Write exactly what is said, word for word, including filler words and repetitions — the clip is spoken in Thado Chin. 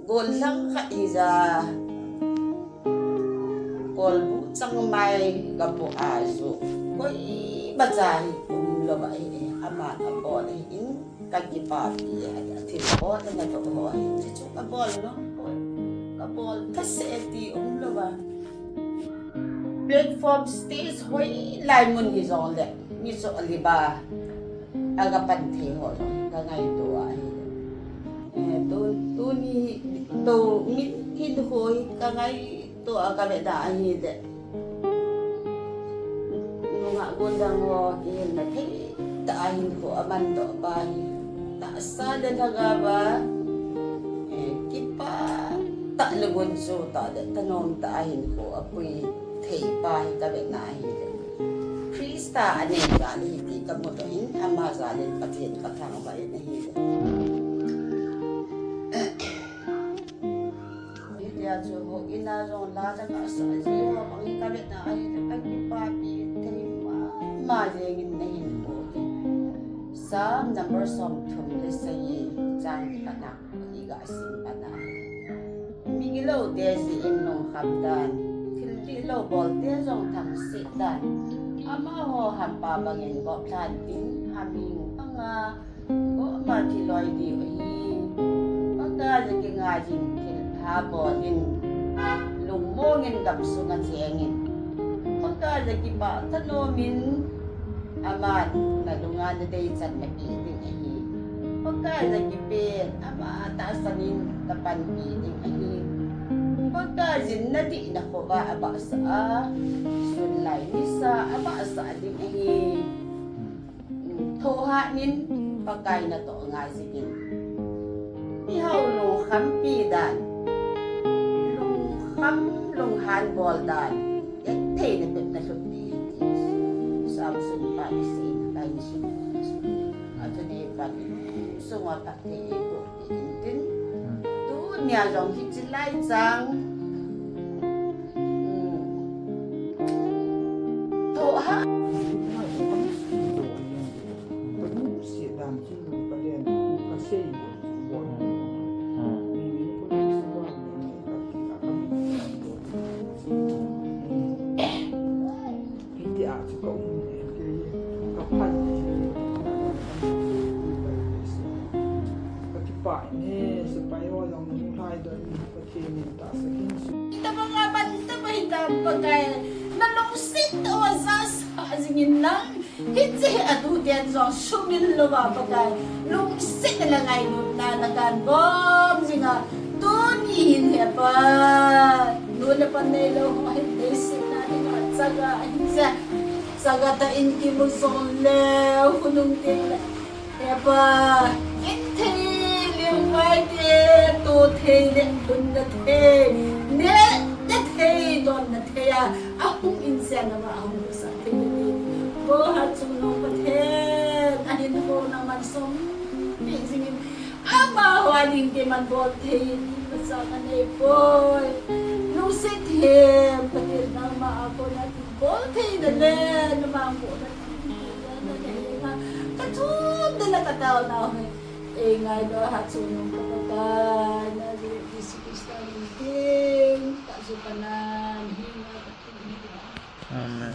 Gollhang khat hija, kolbu changmai kapo a chu, koimacha hi umlou ahi, aman abol ahin, kakipapi e, athil bol natoh ho hi, chuchu kabol lou poi, kabol kasei ti umlou a. Platform stage hoilai mun hijongle, mi choliba, aga pan thei ho jong kangaito ahi. Eh, tu, tuni, tu, mi, hinkho hi kangaito a kavetna ahile. Nungah gollhang ho kihilna thei tah a hinkho amandoh pa hi. Tahsa le lhagao a, eh, kipah tah le gunchu tah le thanom tah a hinkho apui thei pa hi kavetna ahile. Christa anei jal ahi ti kamudoh in, ama jal in Pathen kathangvah in ahile. Hitia chu houin a jong la le kasah ji ho bang hi kavetna ahile, kakipapi thei mama jengin nahinkho hi. Psalm number somthum le sagi, chang khatna iga sim pan a. Migilou te jeh in lungkham dan, thil dihlou bol te jong thangset dan. Amaho hampa bangin gop lhan tin, hamhing banga gopma thi loi diu ahi. Pakai le kingaijin thilpha bolin, lungmongin gamsunga chengin, Pakai le kipah thanomin, aman nalunga nadeichan napeh ding ahi. Pakai le kipen, ama tahsan in napanpi ding ahi. Pakaiyin nadih nakhovah a abahsah a, sun lai nisa abahsah ding ahi. Thohhat in Pakai natoh ngai jingin. Mihao lungkhampi dan, lungkham lunghan bol dan, genthei na pep na lhut ding ahi ti Samson pa in asei na, Pathen in asei na. Athudih Pathen sunga phatthei eiboh peh in tin. Tunia jong hiche lai chang, um, thohhat. Hitia chu ka um e, kei ka phat e, ka kipah e, sepai ho jong nung lhai doh in, Pathen in tahsa khin su. Itabang a ban taba hitam Pakai, nalungset uva jahsah jingin lang, hiche hi atuten jong sumil louva Pakai, lungset le ngailutna nakan bom jinga, tuni hin He Pa, nu le pa neilou ho hi leiset na dinga chaga ahi jeh. Chaga tah in kimu jongleu, khonung tengle, He Pa, genthei, lungvai te, tothei le lhunna thei, nehna thei, donna thei a, ahung in jeh a nangma ahung lusah thei le ni. Vo Hatchungnung Pathen, ahinkho naman som peh jingin, amaho a ding keiman bol thei in imacha kanei poi. Lungset them Pathen, nangma a kona bol theina le namang bol na, na, na, na, na, kathum na, na, katao nau hi. Ei ngailu Hatchungnung ka Pakai, na, Jesu Christa min tin, ka ju ka nan, hi nga ka tin, hi nga. Amen.